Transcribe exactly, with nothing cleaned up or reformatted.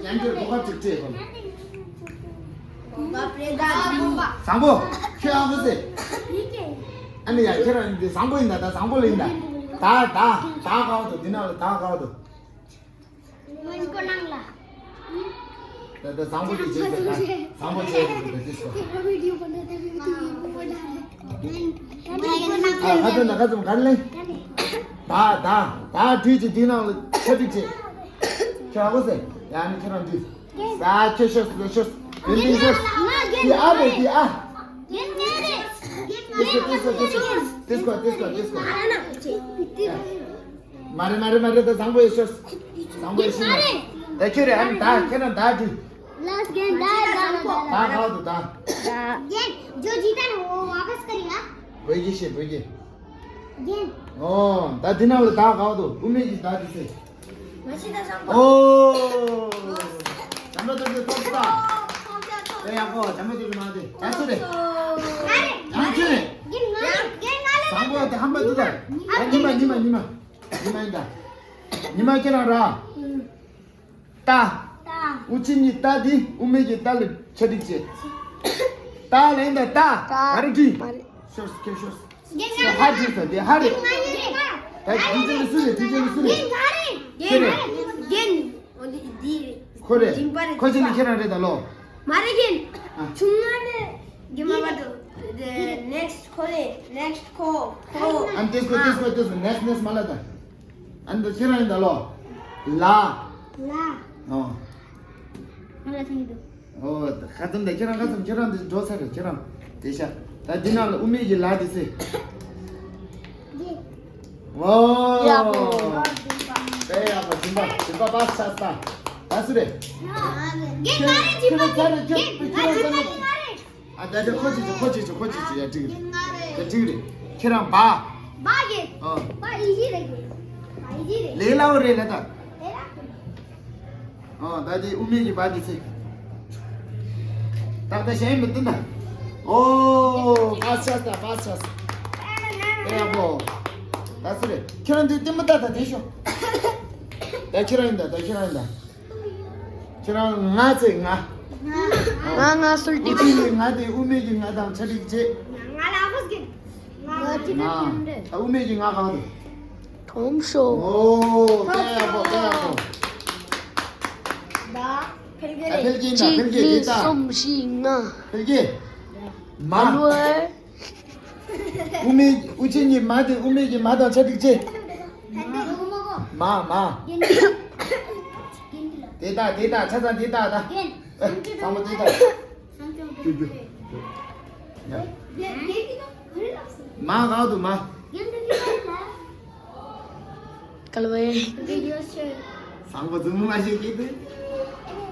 ཡང་ཁྱོད་གོ་སྐབས་ཅིག་སྤྲད་དགོས། བཟང་པོ། ཁྱོད་ཨ་ཁུ་ཟེར། ཨ་ནི་ཡ་ཁྱེད་རང་འདི་བཟང་པོ་ཡིན་ད། ད་བཟང་པོ་ལ་ཡིན་ད། ད་ད་ད་ག་བ་དུ་འདི་ནང་ལ་ད་ག་བ་དུ། ད་ད་བཟང་པོ་ཅིག་བྱེད་ཟེར་ད། བཟང་པོ་བྱེད་ཟེར་ད། དེ་སོ། ཨ་ཁ་ཚོན་ན་ཁ་ཚོན་ག་ལེ། ད་ད་ད་དུས་ཀྱི་འདི་ནང་ལ་ཆ་འགྲིག་བྱེད། ཁྱོད་ཨ་ཁུ་ཟེར། ཡ་ནི་ཁྱེད་རང་འདི། ད་ཁྱོད་ཤོད་ཤོད་ཤོད། དེ་འདི་ཤོད། འདི་ཨ་རེད་འདི་ཨ། ཏིས་ཀོ་ཏིས་ཀོ་ཏིས་ཀོ་ཏིས་ཀོ་ཏིས་ཀོ་ཏིས་ཀོ། མ་རེད་མ་རེད་མ་རེད། ད་བཟང་པོ་ཡོད་ཤོད། བཟང་པོ་ཡོད་ཤོད། ད་ཁྱོད་རེད། ཨ་ནི་ད་ཁྱེད་རང་ད་འདི། Last game. ད་ད་ད་ད་ད་ད་ད། རྒན་ཇོ་ཇི་ཏན་ཝ་ཝ་པས་ཀ་རི་ཡ། བོད་ཀྱི་ཤེས་བོད་ཀྱི། རྒན། ཨོ་ད་འདི་ནང་ལ་ད་ག་བ་དུ་དབུ་མེད་ཀྱི་ད་འདི་ཚེ། ཨོ། བྱམས་པ་ཐོབ་ཀྱི་ཐོབ་ས། ཨེ་ཡག་པོ་བྱམས་པ་ཐོབ་ཀྱི་མ་དེ་ད་སུ་རེད། ང་རེད། ང་ཁྱོད་རེད། རྒན་ང་རེད། རྒན་ང་རེད། བཟང་པོ་དེ་ཧམ་པ་འདུག་ད། ཨ་ཉི་མ་ཉི་མ་ཉི་མ། ཉི་མ་ཡིན་ད། ཉི་མ་ཁྱེད་རང་ར། ཏ། ཏ། དབུ་ཅན་གྱི་ཏ་འདི་དབུ་མེད་ཀྱི་ཏ་ལ་ཆ་འགྲིག་བྱེད། ཏ་ལ་ཡིན་ད་ཏ། ཏ། ག་རེ་འདྲི། མ་རེད། ཤོར་སི་ཁྱེར་ཤོར་སི། ཧ་འདྲི་ས་དེ་ཧ་རེད། ད་འདི་ཅི་ལ་སུ་རེད། འདི་ཅི་ལ་སུ་རེད། ཁྱེད་རེད། རྒན། འོ་འདི་འདི་རེད། ཁོ་རེད། སྦྱིན་པ་རེད། ཁོ་ཅི་ལ་ཁྱེད་རང་རེད་ད་ལོ། མ་རེད་རྒན། ཨ། ཆུང་ང་ནས་རྒན་མ་བར་དུ། The next ཁོ་རེད། Next ཁོ་ཁོ། ཨ་ཏིས་ཀོ་ཏིས་ཀོ་ཏིས་ཀོ། Next next མ་ལ་ད། ཨ་ནི་ཁྱེད་རང་ཡིན་ད་ལོ། ལ། ལ། ཨོ། ང་ལ་ཐང་གི་འདུག་ཨོ། ཁ་ཙམ་ད་ཁྱེད་རང་ཁ་ཙམ་ཁྱེད་རང་འདི་འགྲོ་ཚར་རེད། ཁྱེད་རང་དེ་ཤ། ད་འདི་ནང་ལ་དབུ་མེད་ཀྱི་ལ་འདི་སེ། འདི། ཨོ། ཡག་པོ། དཔེ་ཡག་པོ། སྦྱིན་པ་སྦྱིན་པ་པ་ས་ས། ད་སུ་རེད། རྒན་ང་རེད། སྦྱིན་པ་ཁྱེད་རང་ཚར་རེད། ཁྱེད་རྒན་ང་སྦྱིན་པ་ཚར་རེད། ང་རེད། ཨ་ད་ད་ཁོ་ཅི་ཅི་ཁོ་ཅི་ཅི་ཁོ་ཅི་ཅི་ཡ་ཅིག་རེད། ཡ་ཅིག་རེད། ཁྱེད་རང་བ། བ་གི། ཨ། བ་ཨི་ཇི་རེད་གི། བ་ཨི་ཇི་རེད། ལས་སླ་བོ་རེད་ལ་ད། ལས་སླ་བོ། ཨ་ད་དེ་དབུ་མེད་ཀྱི་བ་འདི་ཚེ། ཏག་ཏག་གཞན་མི་བསྟན་ད། ཨོ། བ་ཆ་ད་བ་ཆ། ཨེ་ཡག་པོ། ད་སུ་རེད། ཁྱེད་རང་འདི་ལྟད་མོ་ལྟ་ད་དེ་ཤོག་ད་ཁྱེད་རང་ཡིན་ད། ད་ཁྱེད་རང་ཡིན་ད། ཁྱེད་རང་ང་ཚེ་ང་། ང་ང་སུལ་ཏི་བི། ང་དེ་དབུ་མེད་ཀྱི་ང་དང་ཆ་འགྲིག་བྱེད། ང་ལ་ཧོ་སྐད། ང་ཅི་ང་ད་དབུ་མེད་ཀྱི་ང་གང་དུ། ཐོམ་ཤོ། ཨོ་དཔེ་ཡག་པོ་དཔེ་ཡག་པོ། ད་ཕལ་སྐད་རེད། ཕལ་སྐད་ད་ཕལ་སྐད་དེ་ད། གསུམ་བཞི་ལྔ། ཕལ་སྐད། མ། ལུ་ཨེ། དབུ་མེད་དབུ་ཅན་གྱི་མ་དེ་དབུ་མེད་ཀྱི་མ་དང་ཆ་འགྲིག་ཅེ། མ་མ། དེ་དག་དེ་དག་ཆ་ཚང་དེ་དག་ད། བཟང་པོ་དེ་དག་ཀྱུ་ཀྱུ། མ་གང་དུ་མ། གལ་བའི། བཟང་པོ་རྫུན་མ་ཞིག་གིས་དེ།